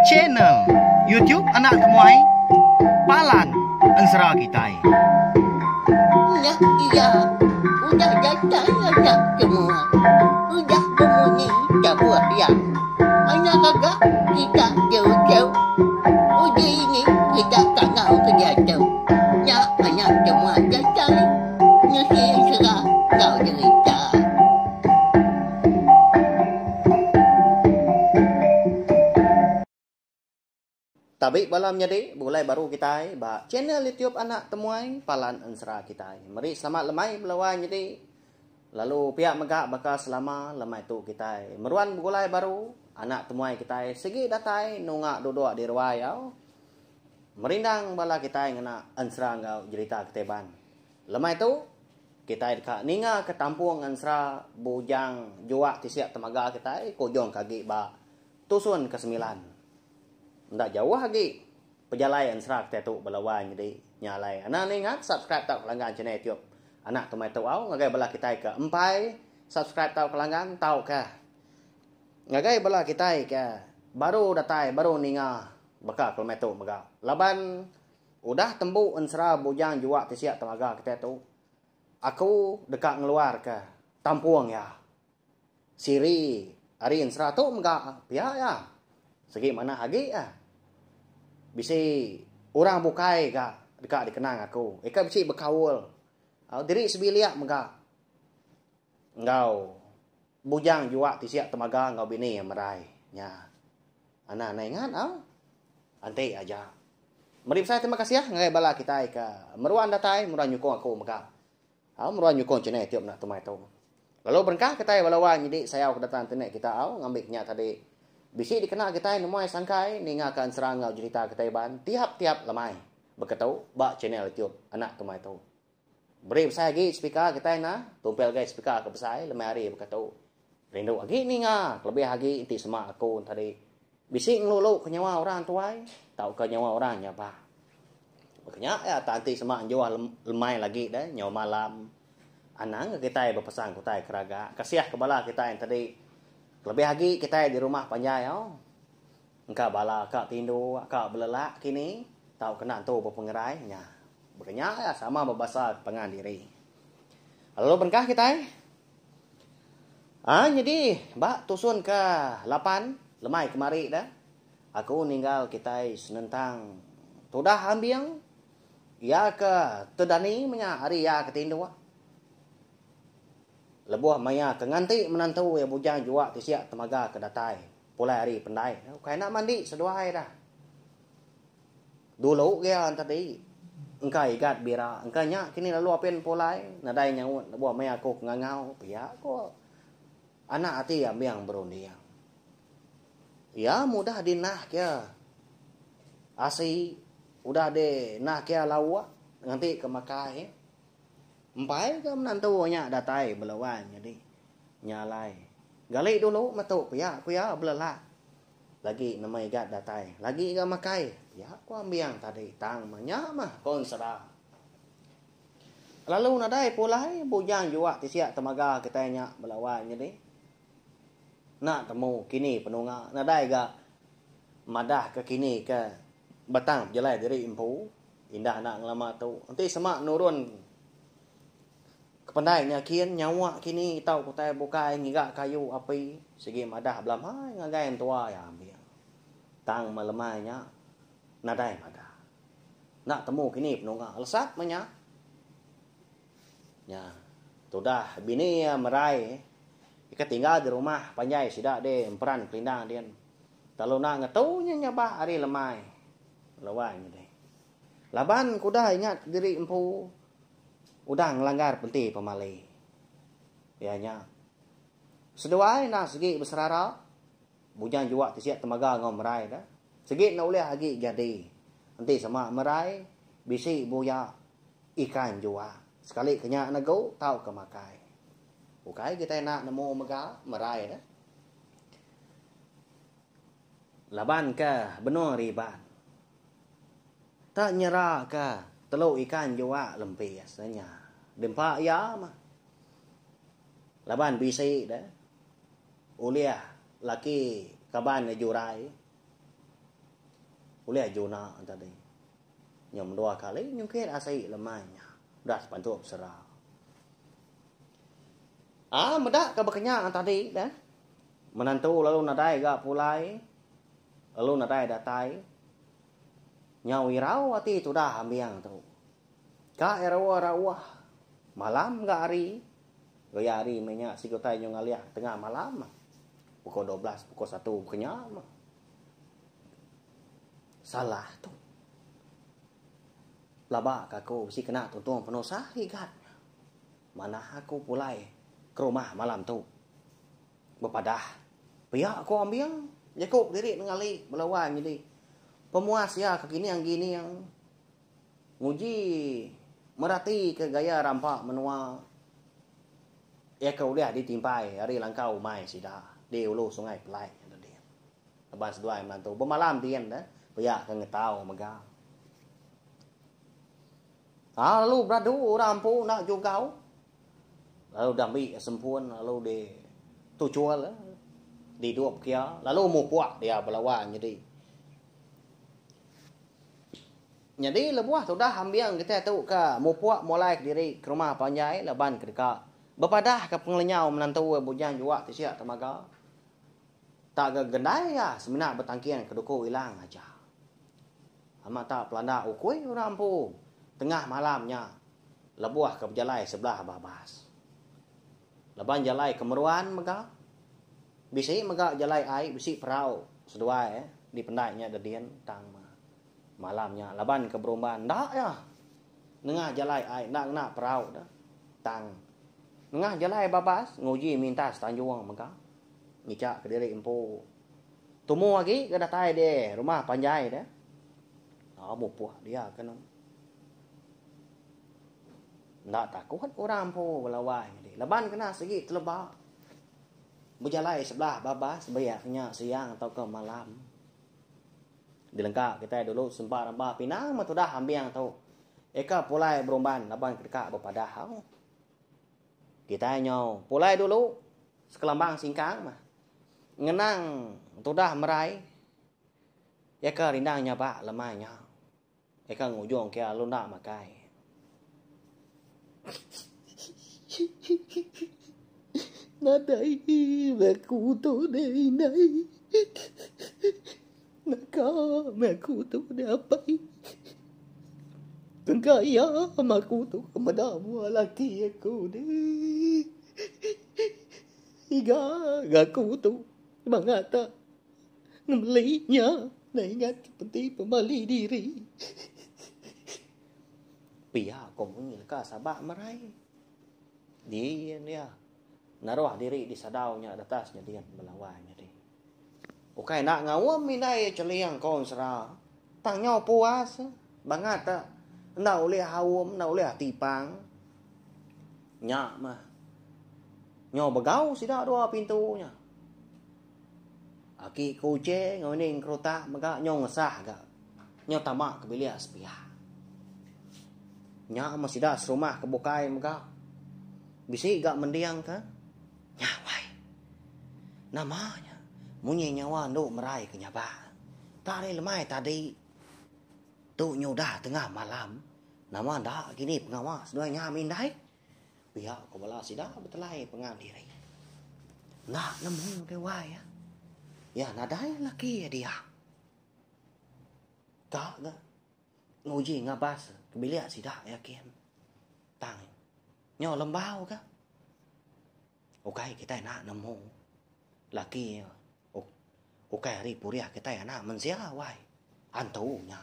Channel YouTube Anak Temuai Palan Ensera Kitai. Nya iya udah datai anak temuai udah bemunyi tabuh iya. Anak gaga kita jauh-jauh uji ini kita kangau ke diatu. Nya anak temuai datai nusi ensera enggau jerita. Tabi bala menyadi begulai baru kitai ba channel YouTube Anak Temuai Palan Ensera kitai. Meri selamat lemai bala wai nyadi lalu pia mega baka selama lemai tu kitai meruan begulai baru Anak Temuai kitai sigi datai nunga duduk di ruai au merindang bala kitai ngena ensera enggau jerita kitai ban. Lemai tu Kitai deka ninga ke tampung ensera Bujang Juak Tisik Temaga kitai ke ujung ke agi ba Tusun ke semilan. Enda jauh agi pejalai ensera kitai tu bala wai nyadi nya alai anang ningat subscribe tauka langgan channel YouTube Anak Tumai Tu Au ngagai bala kitai ke empai subscribe tauka langgan tauka ngagai bala kitai ke baru datai baru ninga baka ke lemai tu mega laban Udah tembu ensera Bujang Juak Tisik Temaga kitai tu, aku deka ngeluarka tampung iya. Siri ari ensera tu mega pia iya. Sigi manah agi iya. Bisi orang bukai ga deka dikenang aku. Ika bisi bekaul diri sebilik mega enggau Bujang Juak Tisik Temaga enggau bini iya Merai. Nya. Anang anang ingat au. Anti aja. Meri besai terima kasih ngagai bala kitai ke meruan datai meruan nyukung aku mega. Au meruan nyukung channel YouTube enda tumai tu. Lalu berengkah kitai bala wai nyidi sayau ke datang internet kita au ngambi ke nya tadi bisi dikena kitai nemuai sangkai ninga ka ensera enggau jerita kitai Iban tiap-tiap lemai beketu ba channel YouTube anak tumai tu. Beri besai agi speaker kitai nah, tumpil agi speaker ke besai lemai hari baka tu. Rindu agi ninga kelebih agi enti sema aku tadi bisi ngelulu ke nyawa orang tuai tauka nyawa orang nyabak. Baka nya iya tang enti sema enjuh lemai lagi deh nyau malam anang ke kitai bepesang ke utai keraga kasih ke bala kitai tadi kelebih agi kitai di rumah panjai au. Engka bala ka tindu ka belelak kini tau kena entu bepengerai nya. Baka nya iya sama bebasa ke pangan diri. Lalu berengkah kitai. Aa nyadi ba tusun ke lapan lemai kemari da aku ninggal kitai senentang tudah ambing iya ke tedani menya ari iya ke tinduk. Lebuh maya ke nganti menantu iya bujang juak tisik temaga ke datai. Pulai ari pendai ukai enda mandi seduai dah. Dulu gia tadi engka igat bira engka nya kini lalu apin pulai nadai nyaut lebuh maya aku ke ngangau pia ko anak ati ambing berunding. Iya mudah dinah kia asi udah dinah kia lauk nganti ke makai empai ka menantu nya datai belawan nyadi. Nya alai, gali dulu metu pia ku iya belelak. Lagi nama igat datai, lagi ga makai, pia ku Ambiang tadi tang meh nya meh ko ensera. Lalu nadai pulai bujang juak tisik temaga kitai nya belawai nyadi. Enda temu kini penunga nadai ga madah ke kini ke batang pejalai diri empu indah enda ngelama tu. Enti sema nurun Kependai nya kin nyawa kini tau ke utai bukai ngiga kayu api sigi madah belamai ngagai entua iya ambik. Tang meh lemai nya nadai madah. Enda temu kini penunga lesap meh nya. Nya tudah bini iya merai ika tinggal di rumah panjai sida di emperan kelindang din. Lalu enda ngetu nya nyabak ari lemai lewai nyadi. Laban ke udah ingat diri empu Udah ngelanggar penti pemali. Iya nya. Seduai enda sigi beserara, Bujang Juak tisik temaga enggau Merai dah. Sigi enda ulih agi jadi. Enti sema Merai bisi buya ikan juak. Sekali ke nya negu tauka makai. Ukai kitai enda nemu mega Merai dah. Laban ke benung riban. Tak nyera ka telu ikan juak lempis nya. Dempa iya mah. Laban bisi deh ulih laki. Kaban iya Jurai. Ulih Juna tadi. Nyau mendua kali nyungkit asi lemai nya. Udah sepantup sera. Ah meda ka baka nya tadi deh. Menantu lalu nadai ga pulai. Lalu nadai datai. Nyau irau ati tudah ambing tu. Ka iya rauh-rauh malam ga hari. Gaya hari meh nya sigi utai nyau ngalih tengah malam. Pukul 12, pukul 1 baka nya meh. Salah tu. Pelaba ka aku bisi kena tuntung penusah igat nya. Manah aku pulai ke rumah malam tu. Bepadah. Pia ko Ambing jaku kediri nengali bala wai nyadi pemuas iya ke gining-gining nguji merati ke gaya rampa menua iya ke ulih ditimpai ari langkau umai sida di ulu Sungai Pelai nya tadi. Laban seduai menantu bemalam din deh pia ke ngetau mega. Ha lalu beradu orang empu enda jugau. Lalu dambi sempun lalu di tuchul didup kia lalu mupuk dia belawa nyadi. Nyadi lebuh tudah ambing kitai tu ke mupuk mulai kediri ke rumah panjai laban ke deka bepadah ke pengelenyau menantu bujang juak ti sia temaga. Tak ga gendai iya semina betangking ke duku ilang aja. Amat tak pelanda ukui orang empu tengah malam nya lebuh ke bejalai sebelah babas. Laban jalai ke meruan mega bisi mega jalai ai bisi perau seduai dipendai nya dedin tang malam nya laban ke berumban enda iya nengah jalai ai enda ngena perau da tang nengah jalai babas nguji mintas tanjung mega ngicha kediri empu. Tumu agi ke datai di rumah panjai deh. Aa mupuk dia ke nemu. Enda takut orang empu bala wai nyadi. Laban kena sigi teleba bejalai sebelah babas beyak nya siang tauka malam. Dilengka kitai dulu sempa reba pinang meh tudah ambing tu. Eka pulai berumban laban ke deka bepadah au. Kitai nyau pulai dulu sekelambang singkang meh. Ngenang tudah merai iya ke rindang nyabak lemai nya. Iya ke ngujung ke lalu enda makai. Nadai meh aku tu deh indai. Naka meh aku tu deh apai. Engka iya meh aku tu ke meda mua laki aku deh. Iga ga aku tu bangat tak ngemeli nya enda ingat ke penti pemali diri. Pia ko munyi leka sabak merai. Din iya naruh diri di sadau nya datas nyedin belawa nyadi. Ukai enda ngaum indai cheling ko ensera tang nyau puas bangat tak enda ulih aum enda ulih tipang. Nya mah. Nyau begau sida dua pintu nya. Aki ku Uche enggau ini Engkerutak mega nyau ngesah ga. Nyau tama ke bilik sepiak. Nya mah sida serumah ke bukai mega. Bisi ga mending ke nya wai. Nama nya munyi nyawa endu merai ke nyabak. Tak ari lemai tadi. Tu nyudah tengah malam. Nama enda kini pengawa seduai nya mindai? Pia ko bala sida betelai pengan diri. Enda nemu deh wai. Iya nadai laki iya dia. Ka ga nguji ngabas ke bilik sida iya kin. Tang nyau lembau ga. Ukai kitai enda nemu laki iya. Ukai ari purih kitai anak mensia wai. Antu nya.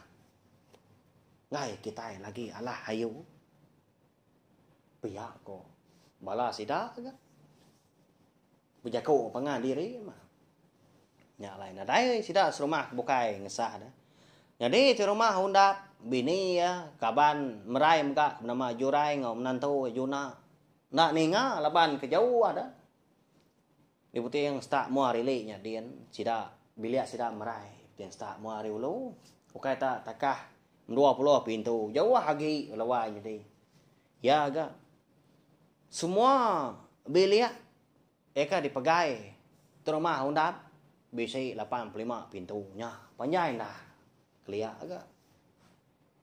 Enggai kitai lagi alah ayu. Pia ko bala sida ga. Bejaku pangan diri mah. Nya alai nadai sida serumah ke bukai ngesah ne. Nyadi ti rumah undap bini iya kaban merai mega ke benama Jurai enggau menantu iya Juna enda ninga laban ke jauh da. Di puting setak mua ari ili nya din sida bilik sida merai puting setak mua ari ulu ukai ta takah 20 pintu jauh agi lawai nyadi. Iya ga semua bilik eka dipegai terumah undap. Bisi 85 pintu nya. Panjai enda kelia ga.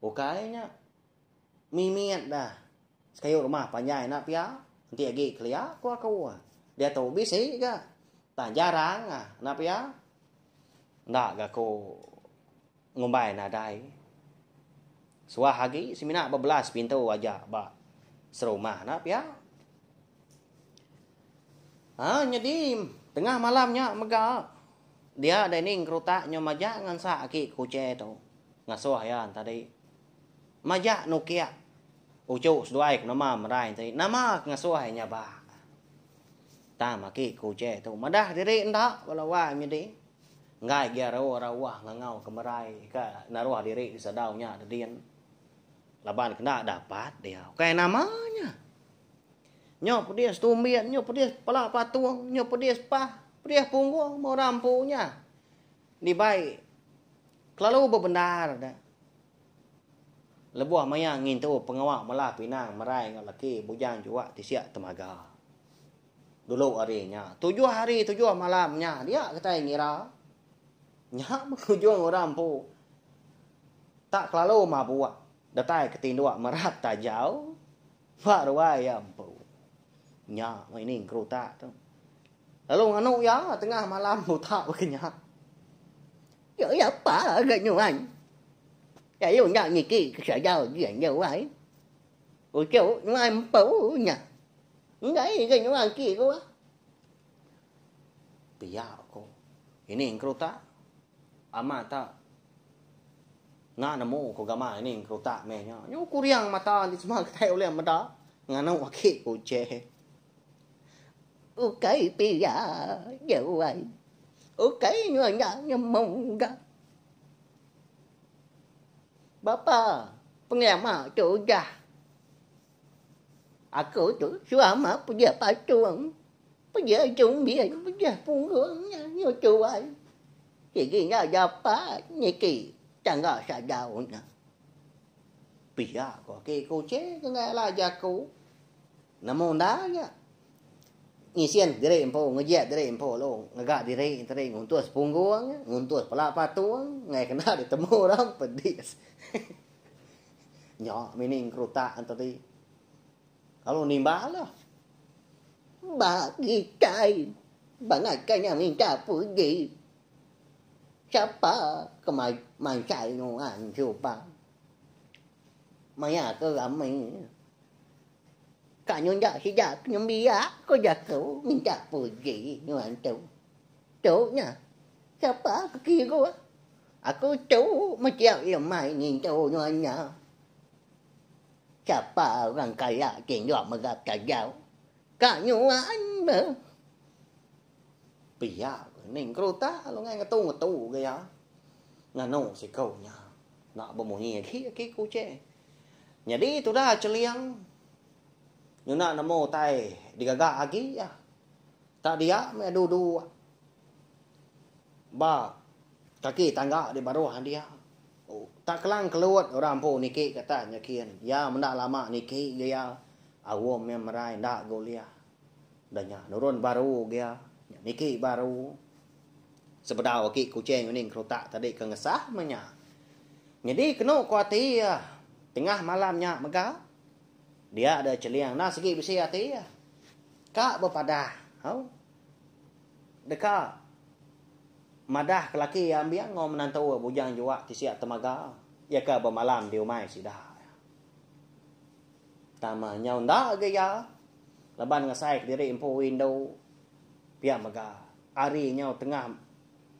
Ukai nya mimit dah sekayu rumah panjai enda pia enti agi kelia ku aku. Diatu bisi ga tang jarang ah enda pia. Enda ga aku ngumbai nadai. Suah agi semina bebelas pintu aja ba serumah enda pia. Ha nyadi tengah malam nya mega dia dining kerutak nyau majak ngansak aki kuche tu ngasuh iya tadi majak nukik uchu seduai ke nama merai tadi nama ke ngasuh iya nyabak. Tang aki kuche tu madah diri enda bala wai menyadi enggai gi aruh rauh ngangau ke merai ke naruh diri di sadau nya dedin laban kena dapat dia ukai nama nya. Nyo pedis tumbit, nyo pedis pala patung, nyo pedis pah, pedis punggung meh orang empu nya. Dibai kelalu bebendar da. Lebuh maya ngintu pengawa melah pinang merai enggau laki bujang juak tisik temaga. Dulu ari nya, tujuh hari tujuh malam nya dia kitai ngira. Nya meh ujung orang empu tak kelalu mabuk datai ke tinduk merap tajau. Ba ruai iya empu. Nya meh ini kerutak tu. Lalu nganu iya tengah malam buta baka nya. Ya iya pa ga nyuan. Lalu enda niki ke sadau dian nya wai. Uchu nyuan empu nya. Enggai ga nyuan ki ku. Pia ko. Ini kerutak. Amat tak. Enda nemu ko gamal ini kerutak meh nya. Nyu kuriang mata enti sema kitai ulih meda nganu aki ku Che. Ukai pia je wai. Ukai nyu enda nemu ga. Bapa pengelama tu udah. Aku tu suah amat pejah patung. Pejah chumbin, pejah punggung nya nyu tuai. Sigi enda dapat niki tangga sadau nya. Pia ko aki kuching ke enggai alai jaku. Nemu enda nya. Ngisin diri empu, ngejek diri empu lalu ngaga diri tadi nguntus punggung, nguntus pala patung enggai kena ditemu orang pedis. Nya meaning kerutak tadi. Lalu nimbal lah. Ba kitai bangat ka nya minta puji. Sapa ke mansai nuan suba. Maya ke rami. Ka nyunda sida ke nembiak ko jaku minta puji nuan tu. Tu nya sapa ke kiruh. Aku tu metiap lemai ngintu nuan nya. Sapa orang kala ti enggau mega tajau ka nyuan be. Pia ke ning keruta lalu ngai ngetu ngetu ga iya. Nganu siku nya enda bemunyi agi aki kuching. Nyadi tudah cheling nyuna nemu utai digaga agi iya. Tak dia meh duduk ba kaki tangga di baruh dia. Tak kelang kelut orang empu niki ke atas nyekin. Iya menda lama niki ga iya. Aum iya merai enda ga ulih. Udah nya nurun baru ga iya. Nya niki baru. Sebedau aki kuching uning kerutak tadi ke ngesah meh nya. Nyadi kenu ku ati iya tengah malam nya mega dia deh cheling enda sigi bisi ati iya. Ka bepadah au. Deka madah ke laki iya ambing enggau menantu iya Bujang Juak Tisik Temaga iya ke bemalam di umai sida. Tama nyau enda ga iya laban ngasai kediri empu indu pia mega hari nyau tengah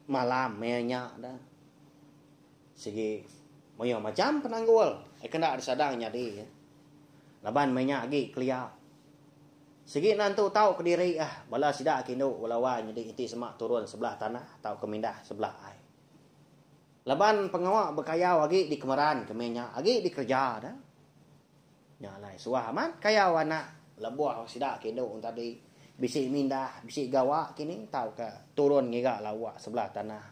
malam maya nya da sigi mayuh macham penanggul ke enda disadang nyadi laban maya nya agi kelia. Sigi enda entu tau kediri ah bala sida ke indu bala wai nyadi enti sema turun sebelah tanah tauka mindah sebelah ai. Laban pengawa bekayau agi dikemeran ke meh nya agi dikereja da. Nya alai suah amat kayau anak lebuh sida ke indu tadi bisi mindah bisi gawa kini tauka turun ngiga lawa sebelah tanah.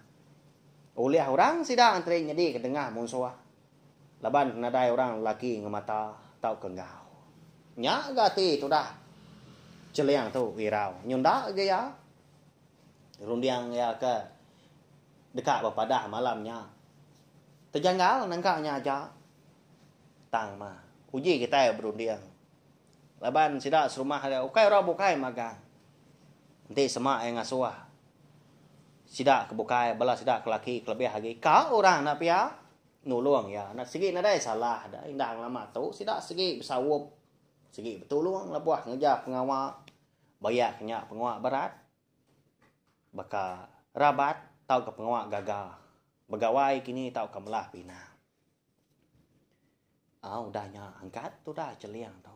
Ulih orang sida enteri nyadi ke dengah munsuh. Laban nadai orang lelaki ngemata tauka enggau. Nya ga ati tudah Cheling tu irau. Nyunda ga iya. Runding iya ke. Deka bepadah malam nya. Tejanggal nangka nya aja. Tang mah uji kitai berunding. Laban sida serumah dia ukai orang bukai magang. Enti sema iya ngasuh sida ke bukai bala sida ke laki kelebih agi ka orang enda pia nulung iya. Enda sigi nadai salah da indah ngelama tu sida sigi besaup sigi betulung lebuh ngereja pengawa bayak nya pengawa berat. Baka rabat tauka pengawa gaga begawai kini tauka melah pinang. Au udah nya angkat tudah cheling tu.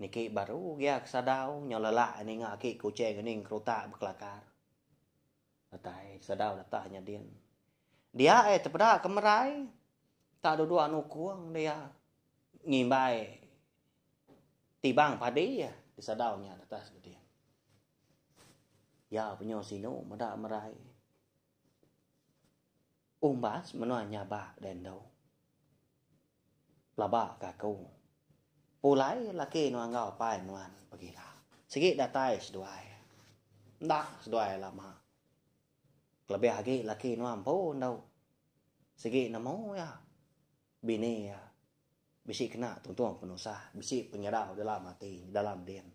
Niki baru gia ke sadau nyau lelak ninga aki kuching ngening kerutak bekelakar. Datai sadau datah nya din. Dia eh tepeda ke merai tak duduk nukung dia ngimbai tibang padi di sadau nya datas din. Iya penyu sinu meda merai. Umbas menua nyabak deh endu. Pelaba ka aku. Pulai laki nuan enggau apai nuan pegila. Sigi datai seduai. Enda seduai lama. Kelebih agi laki nuan empu endu. Sigi nemu iya. Bini iya. Bisi kena tuntung penusah, bisi penyerau dalam ati, dalam din.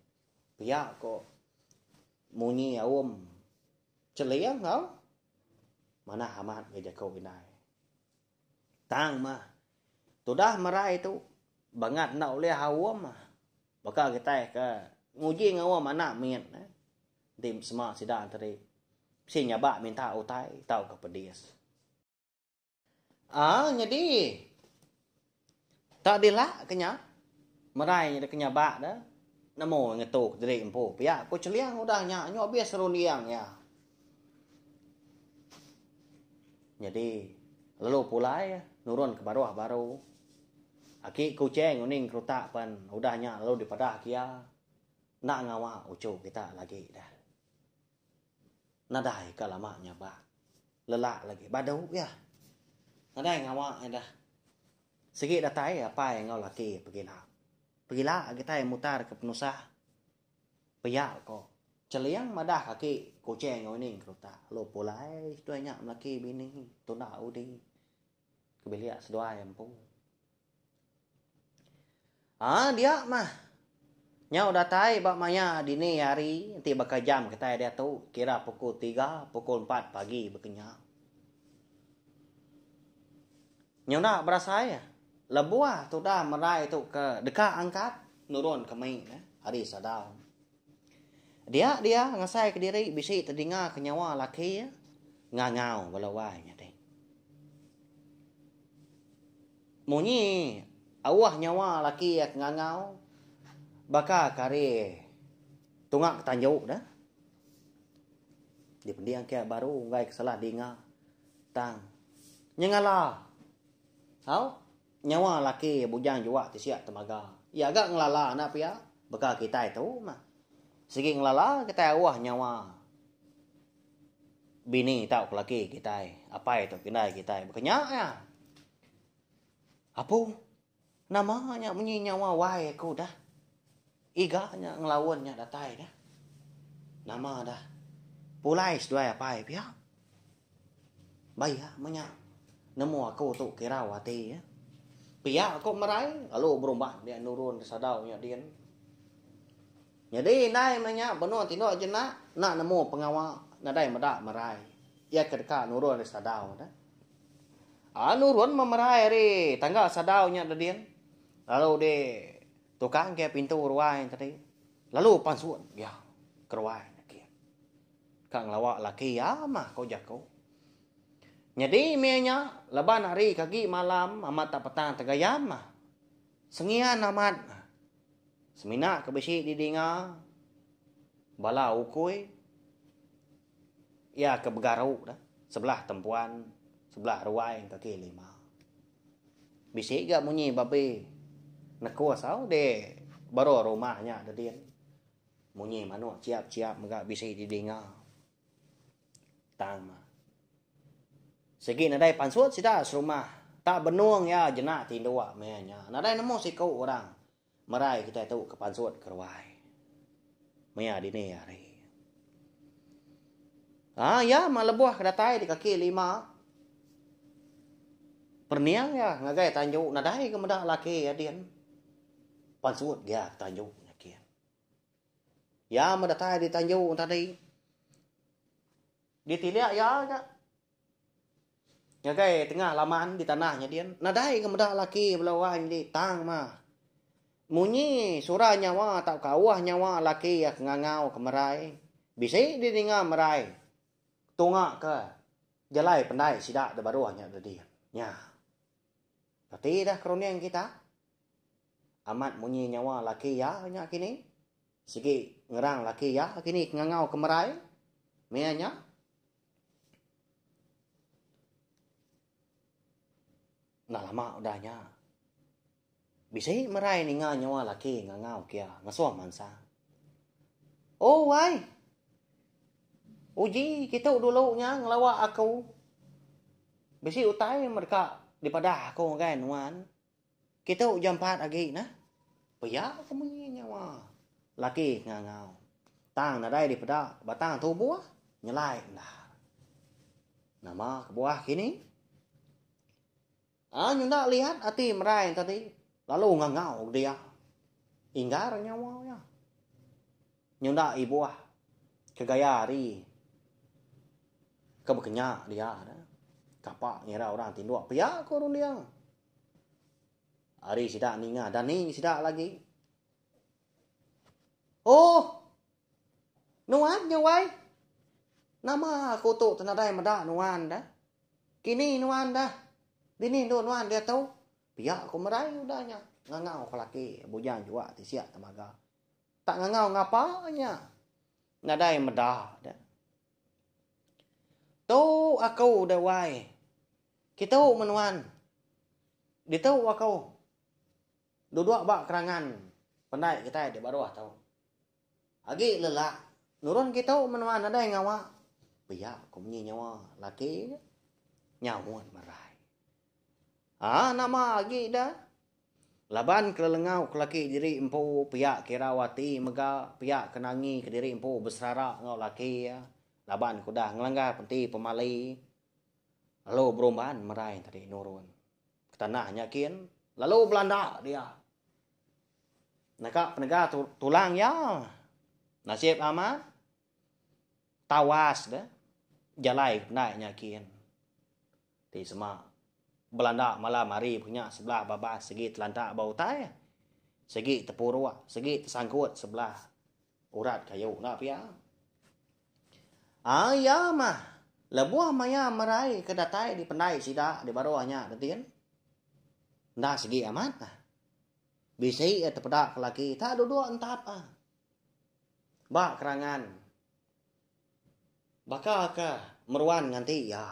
Pia ko munyi aum Cheling enggau manah amat ga jaku indai. Tang mah tudah merai tu bangat enda ulih aum mah. Baka kitai ke nguji ngaum anak mit enti sema sida tadi bisi nyabak minta utai tauka pedis. Aa nyadi tak dilak ke nya merai nya deka nyabak da nemu ngetu kediri empu pia ku Cheling udah nya nyu abis runding iya. Nyadi lalu pulai nurun ke baruh baru aki Kuching uning kerutak pen udah nya lalu dipadah ke iya enda ngawa uchu kita lagi dah. Nadai ka lama nyabak. Lelak lagi. Badu iya. Nadai ngawa iya dah. Sigi datai apai enggau laki pegila. Pegila kitai mutar ke penusah. Pia ko. Cheling madah aki kuching enggau ining kerutak. Lalu pulai seduai nya melaki bini tunda udi ke bilik seduai empu. Aa dia mah. Nyau datai ba maya dini hari enti baka jam kitai diatu kira pukul tiga pukul empat pagi baka nya. Nyau enda berasai lebuh tudah merai tu ke deka angkat nurun ke mei ne hari sadau. Dia dia ngasai kediri bisi tedinga ke nyawa laki iya ngangau bala wai nyadi. Munyi auh nyawa laki iya ke ngangau baka ke ari tunga ke tanju deh. Dipending ke baru enggai ke salah dinga tang nyengala au nyawa laki bujang juak ti siak temaga. Iya ga ngelala enda pia baka kitai tu mah. Sigi ngelala kitai auh nyawa bini tauka laki kitai, apai tauka indai kitai baka nya iya. Apu, nama nya munyi nyawa wai aku dah. Iga nya ngelaun nya datai dah. Nama dah. Pulai seduai apai pia. Baya meh nya nemu aku tu kirau ati iya. Pia ku merai lalu berumban dia nurun sadau nya din. Nyadi indai meh nya benung tinduk jenak enda nemu pengawa nadai meda merai. Iya ke deka nurun ari sadau dah. Aa nurun meh merai ari tangga sadau nya dedin lalu di tukang ke pintu ruai tadi lalu pansut iya ke ruai nya kin. Ka ngelawa laki iya mah ku jaku. Nyadi meh nya laban hari ke agi malam amat tak petang tegayam mah. Sengian amat. Semina ke bisi didinga bala ukui iya ke begaru da sebelah tempuan sebelah ruai kaki lima. Bisi ga munyi babi nekus au di baruh rumah nya dedin. Munyi manuk chiap-chiap mega bisi didinga. Tang sigi nadai pansut sida serumah tak benung iya jenak tinduk meh nya. Nadai nemu siku orang merai kitai tu ke pansut ke ruai maya dini hari. Ha iya mah lebuh ke datai di kaki lima. Perening iya ngagai tanju nadai ke meda laki iya din. Pansut gia ke tanju nya kin. Iya mah datai di tanju tadi. Ditilik iya ga ngagai tengah laman di tanah nya din nadai ke meda laki bala wang di tang mah. Munyi sura nyawa tauka auh nyawa laki iya ke ngangau ke merai bisi didinga merai tunga ke jalai pendai sida da baruh nya dadi. Nya. Kati dah keruning kita? Amat munyi nyawa laki iya nya kini? Sigi ngerang laki iya kini ke ngangau ke merai maya nya? Enda lama udah nya. Bisi merai ninga nyawa laki ngangau kia ngasuh mansang. Oh wai. Uji kitu dulu nya ngelawa aku. Bisi utai meh deka dipadah aku ngagai nuan. Kitu jampat agi nah. Pia ku munyi nyawa laki ngangau. Tang nadai dipeda batang tubuh nyelai endar. Nama kebuah kini? Aa nyunda liat ati merai tadi lalu ngangau dia. Inggar nyawa iya. Nyunda ibuh ke gaya hari ke bekenya dia ne. Kapa ngira orang tinduk pia ku runding. Ari sida ninga dani sida lagi. Oh! Nuan nya wai. Nama aku tu tenadai meda nuan dah. Kini nuan dah. Dini endur nuan diatu. Pia ku merai udah nya. Ngangau ke laki bujang juak ti siak temaga. Tak ngangau ngapa nya. Nadai meda dah. Tu aku dah wai. Kitu menuan. Ditu aku. Duduk ba kerangan pendai kitai di baruh tu. Agi lelak nurun kitu menua nadai ngawa. Pia ku munyi nyawa laki nya nyaut merai. Aa nama agi da laban ke lelengau ke laki diri empu pia ke irau ati mega pia ke nangi ke diri empu beserara enggau laki iya laban ke udah ngelanggar penti pemali lalu berumban merai tadi nurun. Ke tanah nya kin lalu belanda dia. Naka penega tulang iya. Nasib amat tawas deh jalai ke pendai nya kin. Ti sema belanda malam hari pun nya sebelah babas sigi telantak ba utai sigi tepuruk sigi tesangkut sebelah urat kayu enda pia. Aa iya mah lebuh maya merai ke datai di pendai sida di baruh nya retin enda sigi amat ah. Bisi iya tepeda ke laki tak duduk entap ah. Ba kerangan baka ke meruan nganti iya.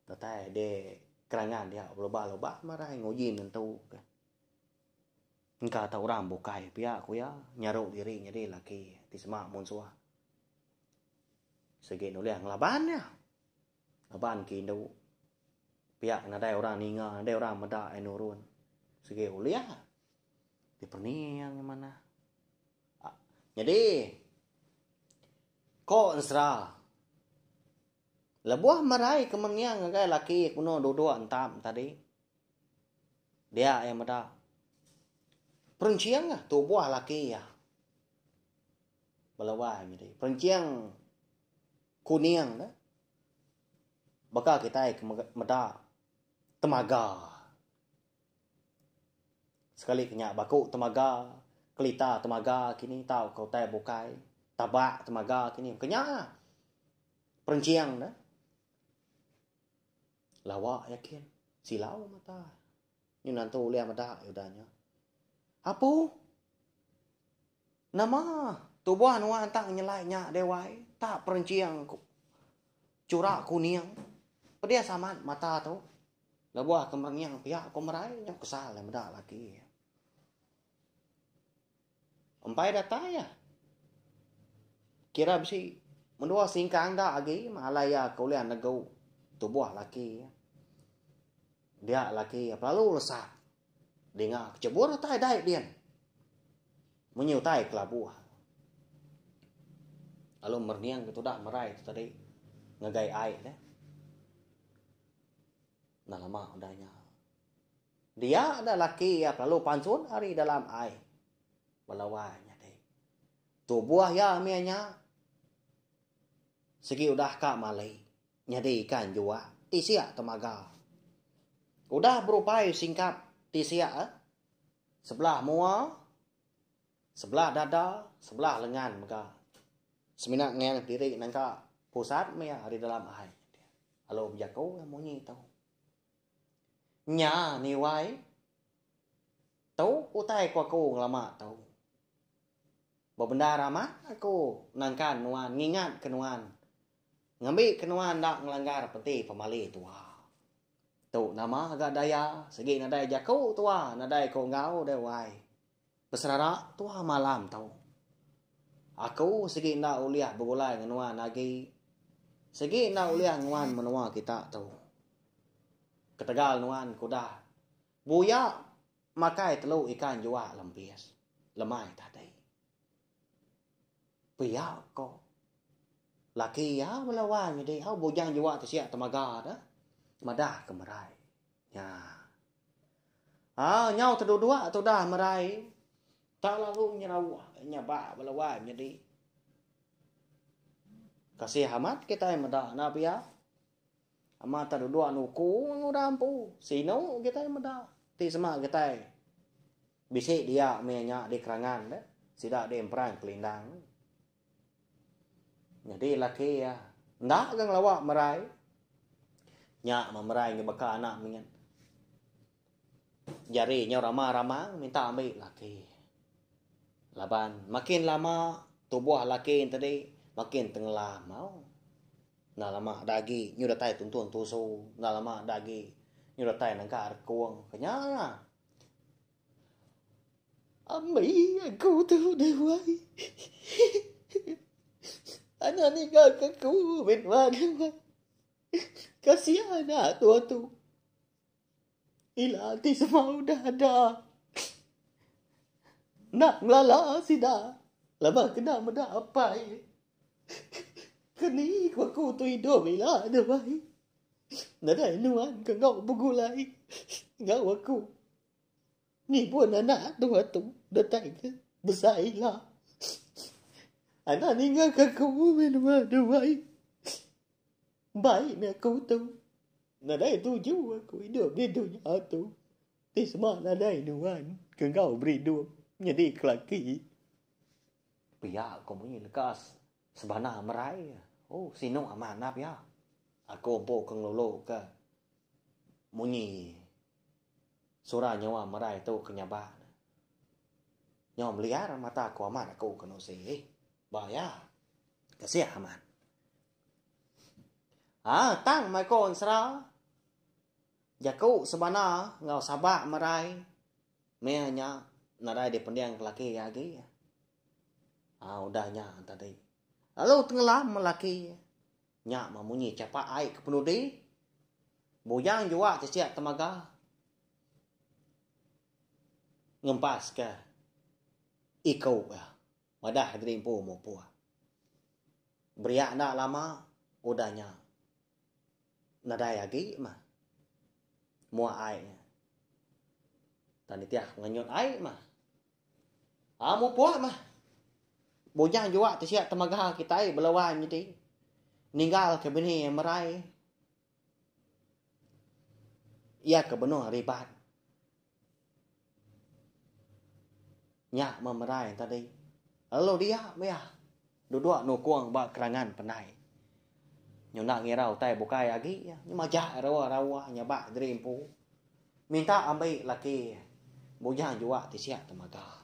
Datai di kerangan dia belubah-lubah merai nguji nentu ke. Engka tau orang bukai pia ku iya nyaru diri nyadi laki ti sema munsuh. Sigi nulih ngelaban iya. Laban ke indu pia nadai orang ninga nadai orang meda iya nurun. Sigi ulih dipening manah. Nyadi ko ensera lebuh merai ke mening ngagai laki benung duduk entam tadi. Dia iya meda. Perenching ah tubuh laki iya. Bala wai nyadi. Perenching kuning ne. Baka kitai ke meda temaga. Sekali ke nya baku temaga, kelita temaga kini tauka utai bukai, tabak temaga kini. Ke nya perenching ne. Lawa yakin. Silau mata. Nyu nantu ulih meda udah nya. Apu. Nama tubuh nuan tak nyelai nya deh wai. Tak perenching chura kuning. Pedis amat mata tu. Lebuh ke merening pia ko merai nyau kesal meda laki. Empai datai iya. Kira bisi mendua singkang da agi mah alai iya ke ulih negu tubuh laki iya. Dia laki iya pelalu lesap dinga kecebur utai dai din. Munyi utai kelabuh. Lalu merening ke tudah merai tu tadi ngagai ai deh. Enda lama udah nya. Dia da laki iya kelalu pansut ari dalam ai. Bala wai nyadi. Tubuh iya mih nya sigi udah ka mali nyadi ikan juak tisik temaga. Udah berupai singkap tisik sebelah mua, sebelah dada, sebelah lengan mega. Semina ngeang diri nangka pusat mih ari dalam ai. Lalu bejaku munyi tu. Nya ni wai. Tu utai ku aku ngelama tu. Bebendar amat aku nangkan nuan ngingat ke nuan ngambi ke nuan enda ngelanggar penti pemali tua. Tu nama ga daya sigi nadai jaku tua nadai ku enggau deh wai. Beserara tua malam tu. Aku sigi enda ulih begulai ngan nuan agi. Sigi enda ulih nguan menua kita tu. Ketegal nuan ke udah buya makai telu ikan juak lempis lemai tadi. Pia ko laki iya bala wang nyadi au bujang juak tisik temaga da madah ke merai. Nya. Aa nyau teduduk tudah merai tak lalu nyerauh nyabak bala wai menyadi. Kasih amat kitai meda enda pia. Amat tak duduk nuku ngudah empu. Sinu kitai meda ti sema kitai bisi dia mih nya di kerangan deh sida di emperang kelindang. Nyadi laki iya enda ga ngelawa merai. Nya meh merai ngebeka anak mit. Jari nyau ramang-ramang minta ambi laki. Laban makin lama tubuh laki ne tadi makin tenggelam au. Enda lama da agi nyu datai tuntung tusu, enda lama da agi nyu datai nangka rekung. Ke nya lah. Ambi aku tu deh wai. Anak ninggal ke aku min wan. Kasihan anak tua tu. Ila ti semua udah ada. Enda ngelala sida laban kena meda apai. Keni ku aku tu idup ila deh bai. Nadai nuan ke enggau begulai enggau aku. Ngibun anak tua tu datai ke besai ila. Anak ninggal ke aku meh nuan deh bai. Bai meh aku tu. Nadai tuju aku idup di dunya tu. Ti sema nadai nuan ke enggau beridup nyadi kelaki. Pia ko munyi leka sebana merai. Oh sinu amat enda pia. Aku empu ke ngelulu ke munyi sura nyawa merai tu ke nyabak. Nyau meliar mata aku amat aku ke nusi. Ba iya. Kasih amat. Haa tang mai ko ensera. Jaku sebana enggau sabak merai meh nya nadai dipending ke laki iya agi. Haa udah nya tadi. Lalu tenggelam laki nya meh munyi chapak ai ke penudi. Bujang juak tisik temaga ngempas ke iku iya. Madah diri empu mupuk. Beriak enda lama udah nya nadai agi mah mua ai nya. Tang nitih ngenyut ai mah. Aa mupuk mah. Bujang juak ti sia temaga kitai bala wai nyadi ninggal ke bini merai iya ke benung ribat. Nya meh merai tadi. Lalu dia meh duduk nukung ba kerangan pendai. Nyunda ngira utai bukai agi iya. Nya majak rauh-rauh nyabak diri empu. Minta ambi laki bujang juak ti siak temaga.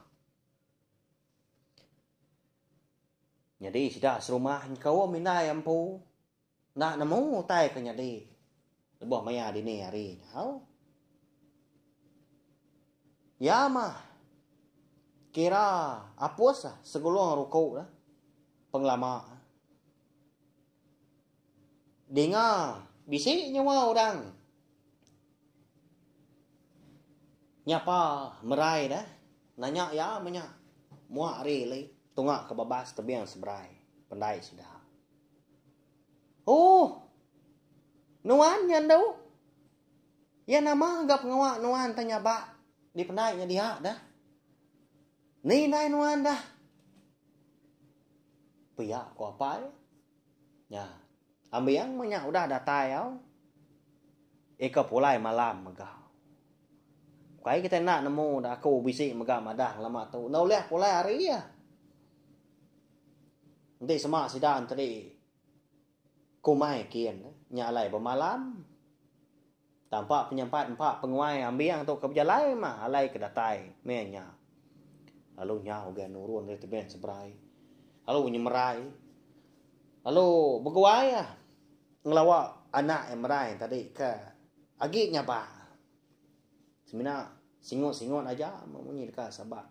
Nyadi sida serumah nyengkaum indai empu enda nemu utai ke nyadi lebuh maya dini hari nya au. Iya mah kira apus segulung ruku pengelama. Dinga bisi nyawa orang nyapa merai deh nanya iya meh nya muak ari li tunga ke babas tebing seberai. Pendai sida. Oh! Nuan nya endu. Iya nama ga pengawa nuan tang nyabak di pendai nya dia dah. Ni indai nuan dah. Pia ku apai. Nya. Ambing meh nya udah datai au. Ika pulai malam mega. Ukai kitai enda nemu da aku bisi mega madah ngelama tu enda ulih pulai hari iya. Enti sema sida enteri kumai kin nya alai bemalam. Tampa penyempat empa penguai ambing tu ke bejalai mah alai ke datai meh nya. Lalu nyau ga nurun ari tebing seberai lalu nyemerai lalu beguai ah ngelawa anak iya merai tadi ke agi nyabak. Semina singut-singut aja munyi deka sabak.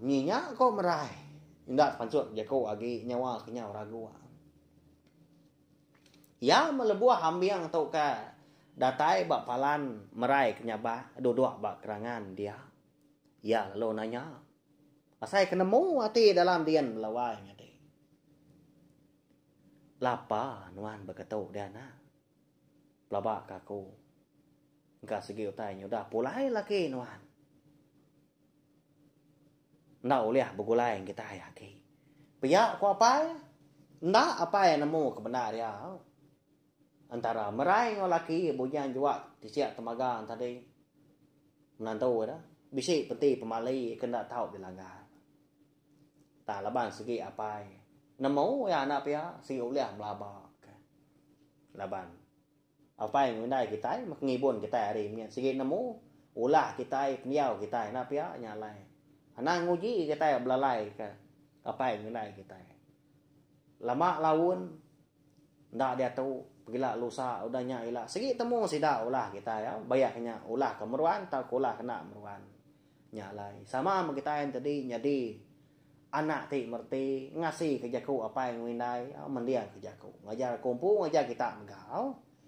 Munyi nya ko merai. Enda tepansut jaku agi nyawa ke nyau ragu. Iya melebuh ambing tu ke datai ba palan merai ke nyabak duduk ba kerangan dia. Iya lalu nanya. Asai ke nemu ati dalam din belawai nyadi. Lapa nuan beketu dia anak. Pelaba ka aku. Engka sigi utai nyudah pulai laki nuan. Enda ulih begulai ngan kitai agi. Pia ku apai, enda apai nemu ke bendar iya. Entara merai enggau laki bujang juak tisik temaga tadi menantu ida bisi penti pemali ke enda tau dilanggar. Tang laban sigi apai nemu iya enda pia sigi ulih melaba ke. Laban apai enggau indai kitai meh ngibun kitai ari mit sigi nemu ulah kitai pendiau kitai enda pia nya alai. Anang nguji kitai belalai ke apai enggau indai kitai. Lama laun enda diatu pegila lusa udah nya ila sigi temu sida ulah kitai au bayah nya ulah ke meruan tauka ulah ke enda meruan. Nya alai, sama meh kitai enti nyadi anak ti mereti ngasika jaku apai enggau indai mendingka jaku. Ngajar aku empu ngajar kita mega.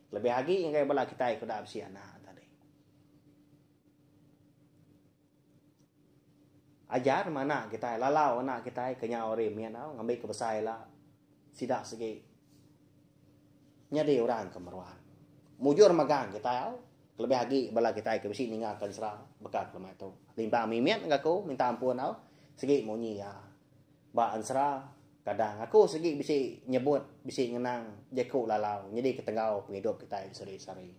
Kelebih agi ngagai bala kitai ke udah bisi anak tadi. Ajar meh anak kitai, lalau anak kitai ke nyau ari mit ngambika besai ila sida sigi nyadi orang ke meruan. Mujur magang kitai. Kelebih agi bala kitai ke bisi ninga ke ensera baka ke lemai tu. Limpang mimit enggau aku minta ampun tau sigi munyi iya. Ba ensera kadang aku sigi bisi nyebut bisi ngenang jaku lalau nyadi ke tenggau pengidup kitai sehari-sehari.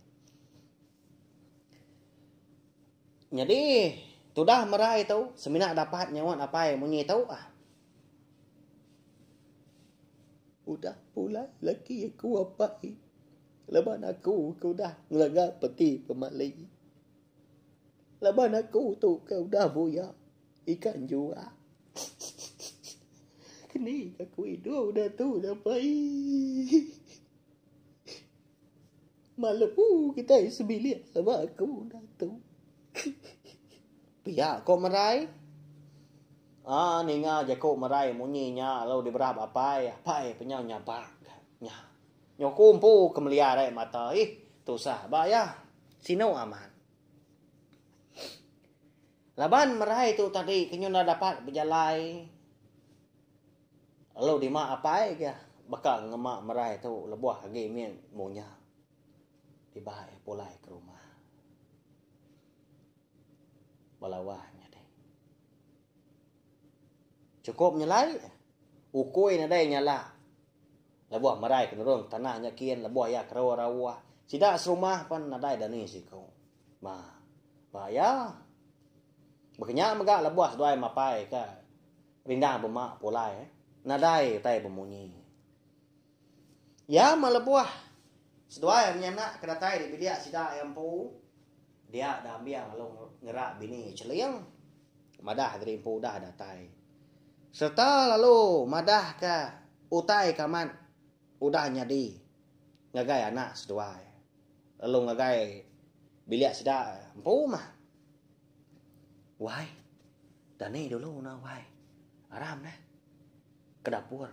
Nyadi tudah merai tu semina dapat nyaut apai munyi tu ah. Udah pulai laki aku apai. Laban aku ke udah ngelanggar peti pemali. Laban aku tu ke udah buya ikan juak. Keni aku idup udah tu apai. Malu kitai sebilik laban aku udah tu. Pia ko Merai. Aa ninga jaku Merai munyi nya lalu diberap apai, apai penyau nyabak nya. Nyuku empu ke meliar ai mata ih tusah ba iya. Sinu amat. Laban Merai tu tadi ke nyunda dapat bejalai lalu dima apai ga baka ngema Merai tu lebuh agi mit munya dibai pulai ke rumah. Bala wah nyadi. Chukup nyelai, ukui nadai nyala. Lebuh merai ke nurun ke tanah nya kin lebuh iya kerau rauh, sida serumah pan nadai dani siku. Ba ba iya. Baka nya mega lebuh seduai mapai ke rindang bema pulai nadai utai bemunyi. Iya meh lebuh seduai menyanak ke datai di bilik sida iya empu, dia da ambing lalu ngerak bini Cheling madah diri empu udah datai. Sereta lalu madah ke utai ke amat udah nyadi ngagai anak seduai lalu ngagai bilik sida empu mah. Wai, dani dulu ne wai. Aram neh. Ke dapur.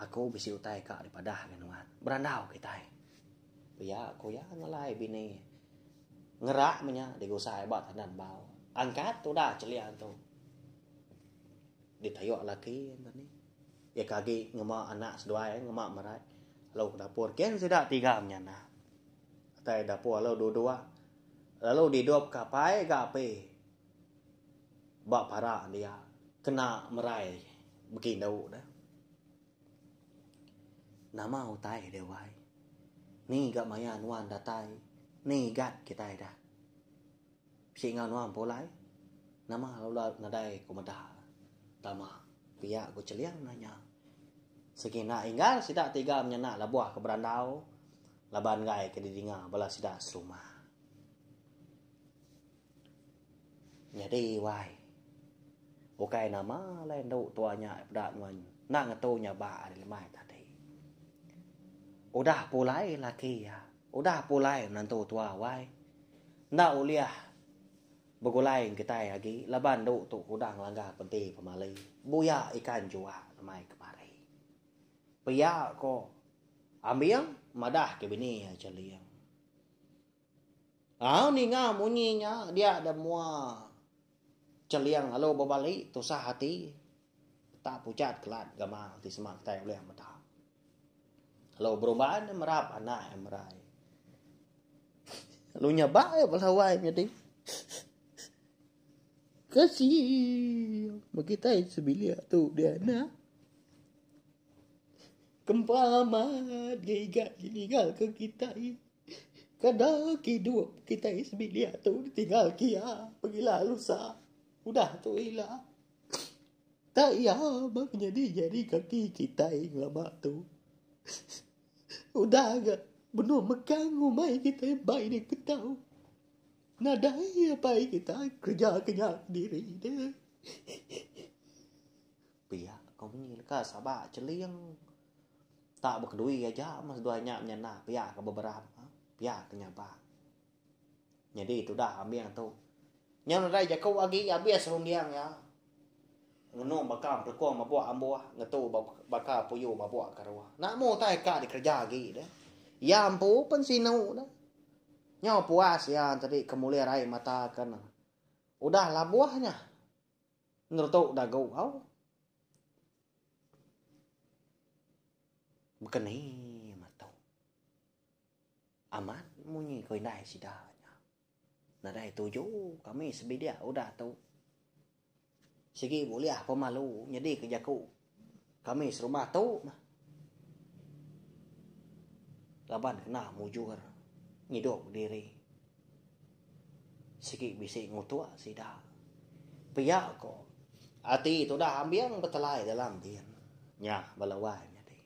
Aku bisi utai ka dipadah ngan nuan. Berandau kitai. Pia ku iya ngelai bini. Ngerak meh nya digusai ba tandan bau. Angkat udah cheling tu. Ditayuk laki enta ni. Iya ke agi ngema anak seduai ngema merai lalu ke dapur kin sida tiga menyanak. Atai dapur lalu duduk lalu didup ke apai ga api ba para dia kena merai bekindu deh. Nama utai deh wai. Ni ga maya nuan datai ni igat kitai dah. Bisi enggau nuan pulai. Nama lalu nadai ku meda. Tama pia ku Cheling nanya. Sigi enda inggar sida tiga menyanak lebuh ke berandau laban enggai ke didinga bala sida serumah. Nyadi wai. Ukai nama alai endu tua nya peda nuan enda ngetu nyabak ari lemai tadi. Udah pulai laki iya. Udah pulai menantu tua wai. Enda ulih begulai kitai agi laban endu tu udah ngelanggar penti pemali buya ikan juak lemai kemari. Pia ko Ambing madah ke bini iya Cheling. Au ninga munyi nya dia da mua Cheling lalu bebali tusah ati tak puchat kelat gamal ti sema kitai ulih meda. Lalu berumban merap anak iya merai. Lalu nyabak iya bala wai nyadi. Kasih meh kitai sebilik tu dia anak. Kempa amat ga iga ditinggal ke kitai. Kada ke idup kitai sebilik tu ditinggal ke iya pegila lusa udah tu ila. Tak iya meh nyadi jari kaki kitai ngelama tu. Udah ga benung mekang umai kitai bai deh ketau. Nadai apai kitai kereja ke nya kediri deh. Pia ko munyi leka saba cheling. Tak bekedui aja meh seduai nya menyana pia ke beberap pia ke nyabak. Nyadi tudah ambing tu. Nyau nadai jaku agi abis runding iya. Ngenung baka empelekung mabuk ambuh ngetu baka puyu mabuk karuh. Namu utai ka dikereja agi deh. Iya empu pen sinu deh. Nyau puas iya enti ke mulir ai mata ke ne. Udah labuh nya ngeretu dagu au. Bekeni metu. Amat munyi ko indai sida nya. Nadai tuju kami sebilik udah tu. Sigi bulih pemalu nyadi ke jaku kami serumah tu mah. Laban kena mujur ngidup diri. Sigi bisi ngutuk sida. Pia ko ati tudah ambing betelai dalam din. Nya bala wai nyadi.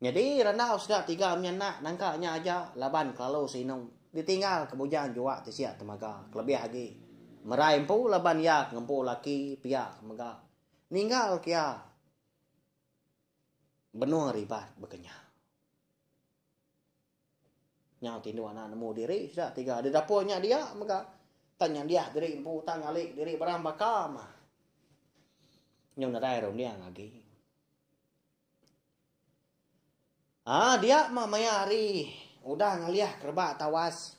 Nyadi randau sida tiga menyanak nangka nya aja laban kelalu sinu ditinggal ke bujang juak ti sia temaga kelebih agi merai empu laban iya ke ngempu laki pia ke mega ninggal ke iya benung ribat baka nya. Nyau tindu anak nemu diri sida tiga di dapur nya dia mega tang nyandiah diri empu tang ngali diri barang baka mah. Nyau nadai runding agi. Aa dia mah maya hari udah ngalih kerebak tawas.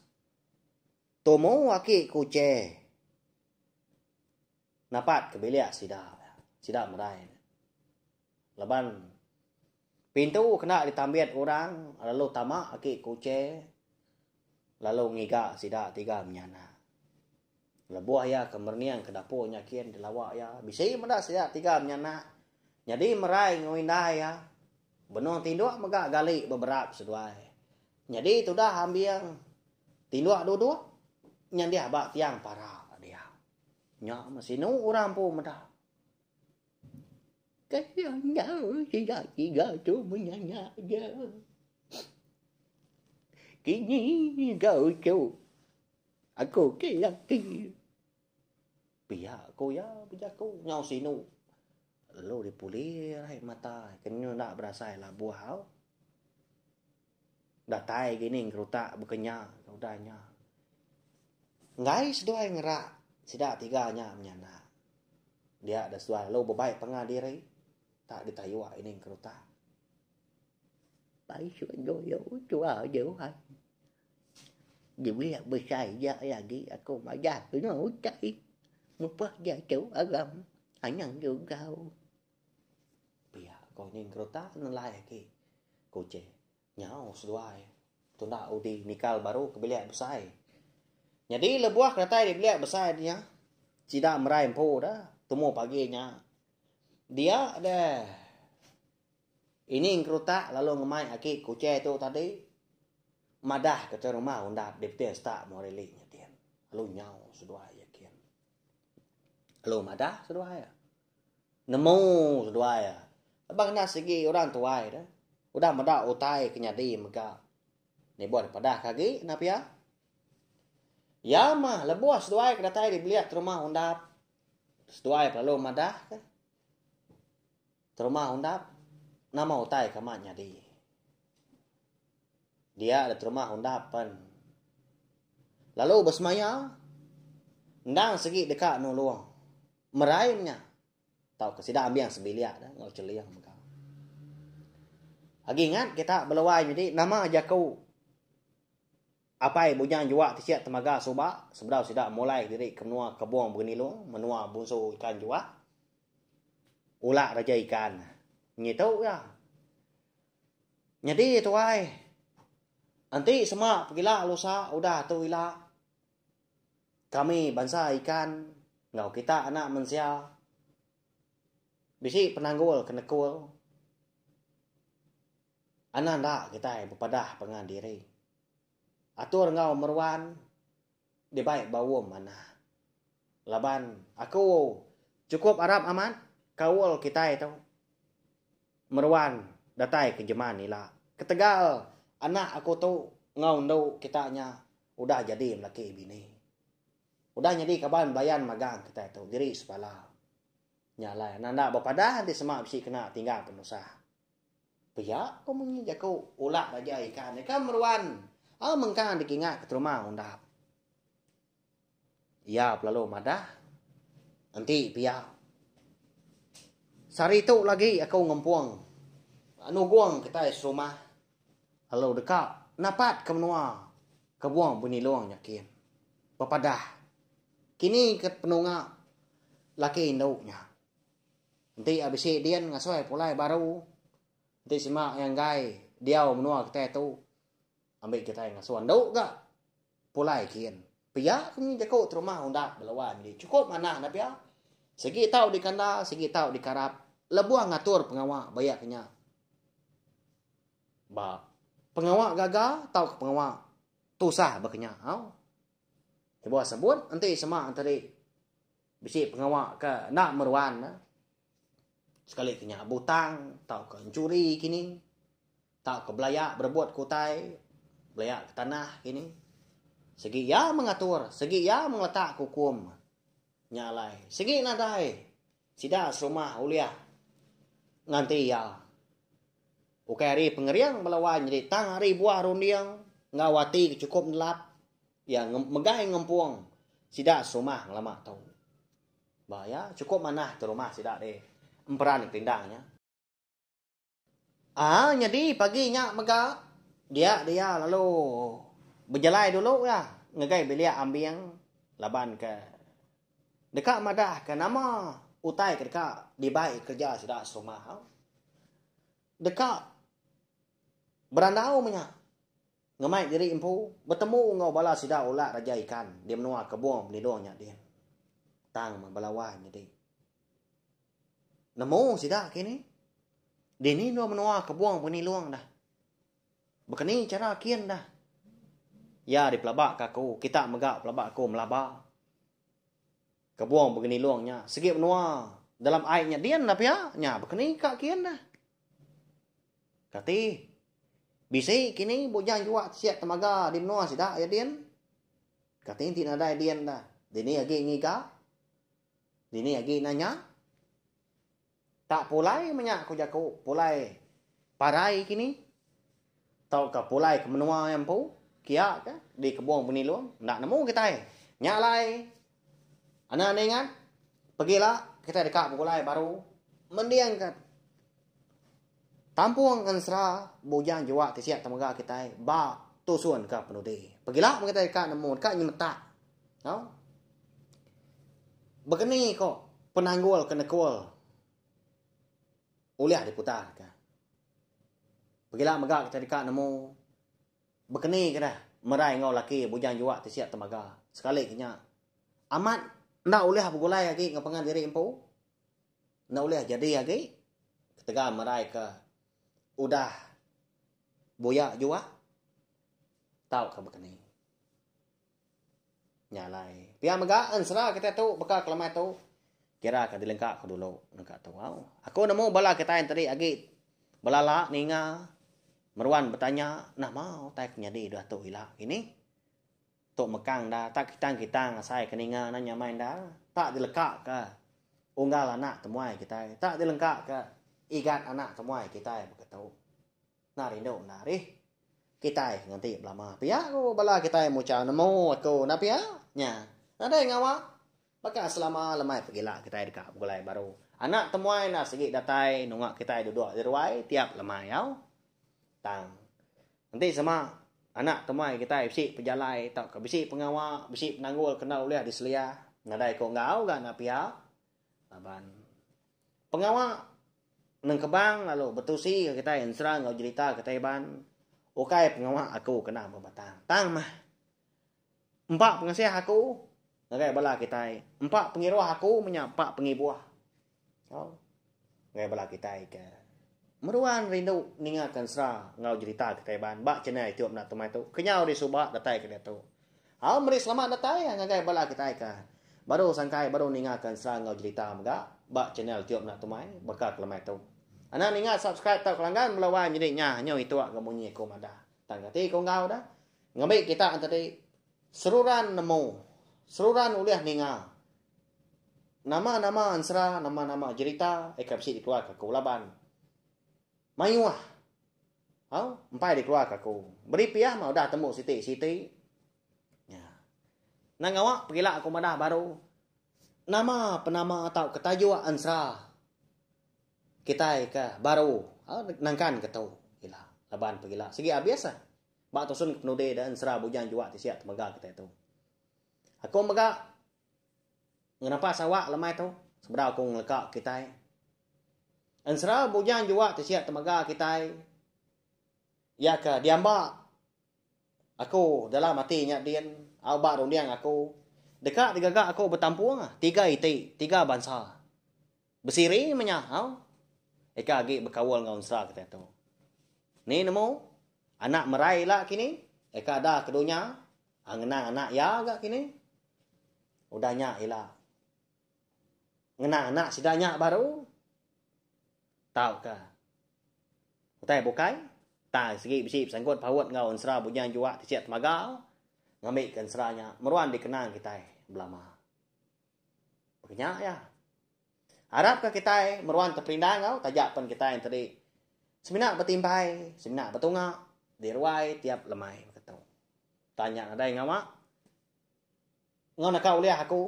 Tumu aki ku che napat ke bilik sida. Sida merai. Laban pintu kena ditambit orang lalu tama aki ku che lalu ngiga sida tiga menyanak. Lebuh iya ke merening ke dapur nya kin dilawa iya, bisi meda sida tiga menyanak nyadi merai enggau indai iya. Benung tinduk mega gali beberap seduai. Nyadi tudah ambing tinduk duduk nyandih ba tiang para dia. Nya meh sinu orang empu meda. Kaya enggau sida tiga tu menyanak ja. Kini enggau tu Aku ke laki. Pia ku iya bejaku nyau sinu. Lalu dipuli ai mata ke nyu enda berasai labuh au. Datai gini ngerutak baka nya udah nya. Enggai seduai ngerak sida tiga nya menyanak. Dia da seduai lalu bebai pangan diri tak ditayuk ini ngerutak. Pai suah tua jauh ai. Duit besai ja lagi aku madah kena utai. Mupah diatu aram anang jugau. Pia ko Nying Keruta nelai agi ku Che. Nyau seduai tunda udi nikal baru ke bilik besai. Nyadi lebuh ke datai di bilik besai nya sida merai empu da tumu pagi nya. Dia deh Ining Keruta lalu ngemai agi ku Che tu tadi madah ke tuai rumah undap di peti setak Muara Ili nya din. Lalu nyau seduai iya kin. Lalu madah seduai iya. Nemu seduai iya. Laban kena sigi orang tuai deh. Udah meda utai ke nyadi mega. Nibuh dipadah ke agi enda pia. Iya mah lebuh seduai ke datai di bilik terumah undap. Seduai pelalu madah ke. Terumah undap nama utai ke amat nyadi. Dia da terumah undap pen. Lalu besemaya endang sigi deka nulung. Merai nya tauka sida ambing sebilik da enggau cheling mega. Agi ingat kita beluai nyadi nama jaku apai Bujang Juak Tisik Temaga suba sebedau sida mulai diri ke menua Kebong Begenilong menua Bunsu Ikan Juak Ulak Raja Ikan. Nyitu iya. Nyadi tuai enti sema pegila lusa udah tu ila. Kami bansa ikan enggau kita anak mensia bisi penanggul ke nekul anang enda kitai bepadah pangan diri. Atur enggau meruan dibai baum manah laban aku chukup arap amat kaul kitai tu meruan datai ke jeman ila ketegal anak aku tu enggau endu kita nya Udah jadi melaki bini. Udah nyadi kaban belayan magang kitai tu diri sebala. Nya alai anak enda bepadah enti sema bisi kena tinggal penusah. Pia ko munyi jaku ulak raja ikan nya ka meruan au mengkang dikingat ke teruma undap. Iya pelalu madah enti pia. Sehari tu lagi aku ngempung nugong kitai serumah lalu deka napat ke menua Kebong Bunilong nya kin. Bepadah kini ke penunga laki indu nya. Enti iya bisi din ngasoi pulai baru enti sema iya enggai diau menua kitai tu ambi kitai ngasuh endu ga pulai kin. Pia ke munyi jaku terumah undap belawan nyadi chukup manah enda pia. Sigi tau dikanda sigi tau dikarap lebuh ngatur pengawa ba iya ke nya. Ba pengawa gaga tauka pengawa tusah ba kenya au. Lebuh sebut enti sema tadi bisi pengawa ke enda meruan ne sekali ke nya butang tauka enchuri kini tauka belaya berebut ke utai belaya ke tanah kini sigi iya mengatur sigi iya mengeletak ke ukum nya alai sigi nadai sida serumah ulih nganti iya. Ukai ari pengering bala wai nyadi tang ari buah runding enggau ati ke chukup nelap iya megai ngempung sida serumah ngelama tu. Ba iya chukup manah tu rumah sida di emperan kelindang nya. Aa nyadi pagi nya mega dia dia lalu bejalai dulu iya ngagai bilik ambing laban ke deka madah ke nama utai ke deka dibai kereja sida serumah. Deka berandau menya ngemai diri empu betemu enggau bala sida ulak raja ikan di menua Kebong Benilong nya din. Tang meh bala wai nyadi. Nemu sida kini dini endur menua Kebong Benilong dah. Bekeni chara kin dah. Iya dipelaba ka aku, kita mega pelaba aku melaba. Kebong Begenilong nya sigi menua dalam ai nya din lah pia nya bekeni ka kin dah. Kati bisi kini bujang juak siak temaga di menua sida iya din. Kati enti nadai din dah dini agi ngiga dini agi nanya. Tak pulai menya ku jaku pulai parai kini tauka pulai ke menua iya empu kia ke di Kebong Benilong enda nemu kitai. Nya alai anak enda ingat pegila kitai deka begulai baru mendingka tampung ensera Bujang Juak Tisik Temega kitai ba tusun ke penudi. Pegila meh kitai deka nemu deka nyemetak. Tau. Bekeni ko penanggul ke nekul ulih diputarka. Pegila mega kitai deka nemu bekeni ke dah merai enggau laki Bujang Juak Tisik Temaga sekali ke nya amat enda ulih begulai agi enggau pangan diri empu. Enda ulih jadi agi ketegal merai ke udah buya juak tauka bekeni. Nya alai. Pia mega ensera kitai tu baka kelemai tu kira ka dilengka ku dulu nengka tu au. Aku nemu bala kitai enti agi belala ninga meruan betanya nama utai ke nyadi dua tu ila kini. Tu mekang enda tak kitang-kitang asai ke ninga enda nyamai endar tak dileka ka unggal anak temuai kitai tak dilengka ka igat anak temuai kitai baka tu. Enda rindu enda rih. Kitai nganti belama pia ku bala kitai muchau nemu aku enda pia nya. Nadai ngawa baka selama lemai pegila kitai deka begulai baru. Anak temuai enda sigi datai nunga kitai duduk di ruai tiap lemai au. Tang enti sema anak temuai kitai bisi pejalai tauka bisi pengawa bisi penanggul kena ulih diseliah nadai ku enggau ga enda pia laban pengawa Nengkebang lalu betusi ke kitai ensera enggau jerita kitai Iban ukai pengawa aku kena bebatang. Tang mah empa pengasih aku ngagai bala kitai, empa pengiruh aku menya empa pengibuh tau ngagai bala kitai ke meruan rindu ninga ke ensera enggau jerita kitai Iban ba channel YouTube enda tumai tu kenyau ari suba datai ke diatu. Au meri selamat datai ngagai bala kitai ke baru sangkai baru ninga ke ensera enggau jerita mega ba channel tiup enda tumai baka ke lemai tu. Anang ninga subscribe tauka langgan bala wai nyadi nya nyau ituk ga munyi aku madah. Tang kati ku enggau dah ngambi kita enti seruran nemu seruran ulih ninga nama-nama ensera nama-nama jerita ika bisi dikeluarka aku laban mayuh Au, empai dikeluarka aku. Beri piah mah udah tembu siti-siti. Nya. Nang ngawa pegila aku madah baru. Nama penama tauka tajuk ensera kitai ke baru au nangkan ke tu ila. Laban pegila sigi abis ah. Ba tusun ke penudi da ensera Bujang Juak Tisik Temega kitai tu. Aku mega Ngenepa Sarawak lemai tu sebedau aku ngeleka kitai. Ensera Bujang Juak Tisik Temega kitai iya ke diamba aku dalam ati nya din au ba runding aku deka digaga aku betampung tiga iti tiga bansa. Besiri menya au. Ika agi bekaul enggau ensera kitai tu. Ni nemu anak merai ila kini ika ada ke dunya ngenang anak iya ga kini. Udah nya ila ngenang anak sida nya baru tauka utai bukai tang sigi bisi besangkut paut enggau ensera Bujang Juak Tisik Temaga ngambika ensera nya meruan dikenang kitai belama. Baka nya iya. Arapka kitai meruan teperindang enggau taja pen kitai enti semina betimbai, semina betunga di ruai tiap lemai baka tu. Tanya nadai ngawa enggau naka ulih aku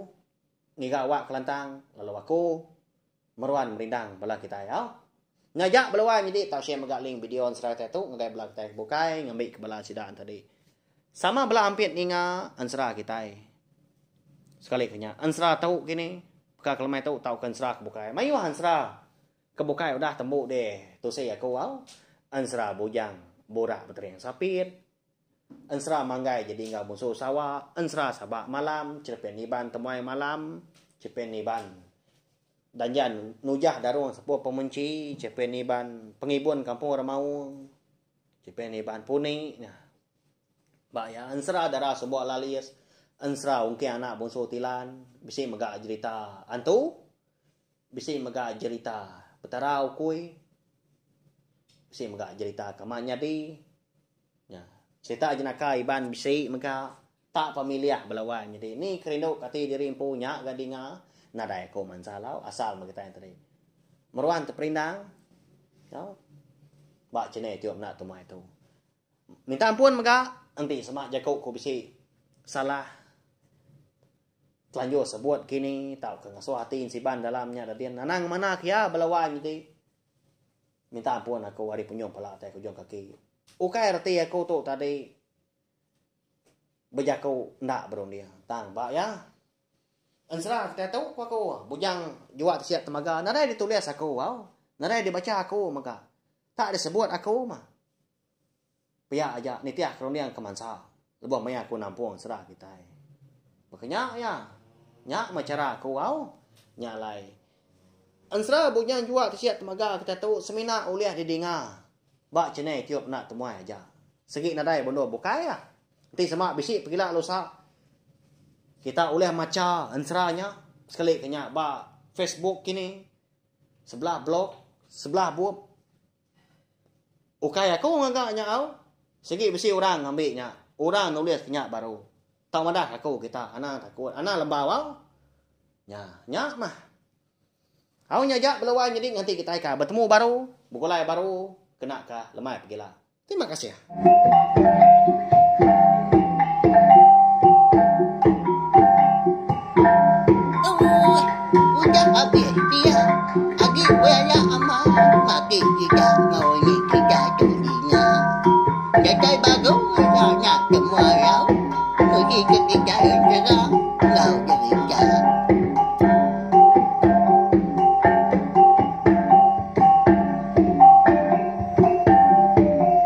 ngiga awak kelantang lalu aku meruan merindang bala kitai au. Ngaja bala wai nyadi tau share mega link video ensera kitai tu ngagai bala kitai ke bukai ngambi ke bala sida tadi. Sama bala ampit ninga ensera kitai. Sekali ke nya ensera tu kini peka ke lemai tu tauka ensera ke bukai. Mayuh ensera ke bukai udah tembu deh tusi aku au. Ensera bujang burak betering sapit, ensera manggai jadi enggau munsu sawa, ensera sabak malam, cerpen Iban temuai malam, cerpen Iban Danjan nujah darung sepuh pemenchi Chepen Iban pengibun kampung Remaung Chepen Iban Puni nya. Ba iya ensera dara subok lalis ensera ungking anak bungsu tilan bisi mega jerita antu bisi mega jerita petara ukui bisi mega jerita kama nyadi nya. Serita jenaka Iban bisi mega. Tak pemilih bala wai nyadi ni kerindu ke ati diri empu nya ga dinga nadai aku mansa lau asal meh kitai tadi. Meruan teperindang tau ba channel youtube enda tumai tu. Minta ampun mega enti sema jaku ku bisi salah telanjur sebut kini tauka ngasuh ati ensiban dalam nya dadin anang mana ke iya bala wai nyadi. Minta ampun aku ari penyung pala tai ke ujung kaki. Ukai reti aku tu tadi. Bejaku enda berunding tang ba iya. Ensera kitai tu ku aku bujang juak ti siap temaga nadai ditulis aku au. Nadai dibacha aku mega. Tak disebut aku mah. Pia aja nitih ke runding ke mansa lebuh maya aku nampung ensera kitai. Baka nya iya. Nya meh chara aku au. Nya alai. Ensera bujang juak ti siap temaga kitai tu semina ulih didinga ba channel YouTube enda temuai aja. Sigi nadai bendur bukai ah. Enti sema bisi pegila lusa, kita ulih macha ensera nya sekali ke nya ba Facebook kini, sebelah blog, sebelah bup. Ukai aku ngaga nya au, sigi bisi orang ngambi nya, orang nulis ke nya baru. Tau madah aku kita anang takut, anang lembau au. Nya, nya mah. Au nya aja bala wai nyadi nganti kitai ka betemu baru, begulai baru kena ka lemai pegila. Terima kasih. Udah habis dia agi bela amat mati kita ngau ni kita tu dinga. Datai baru nya nak temuai.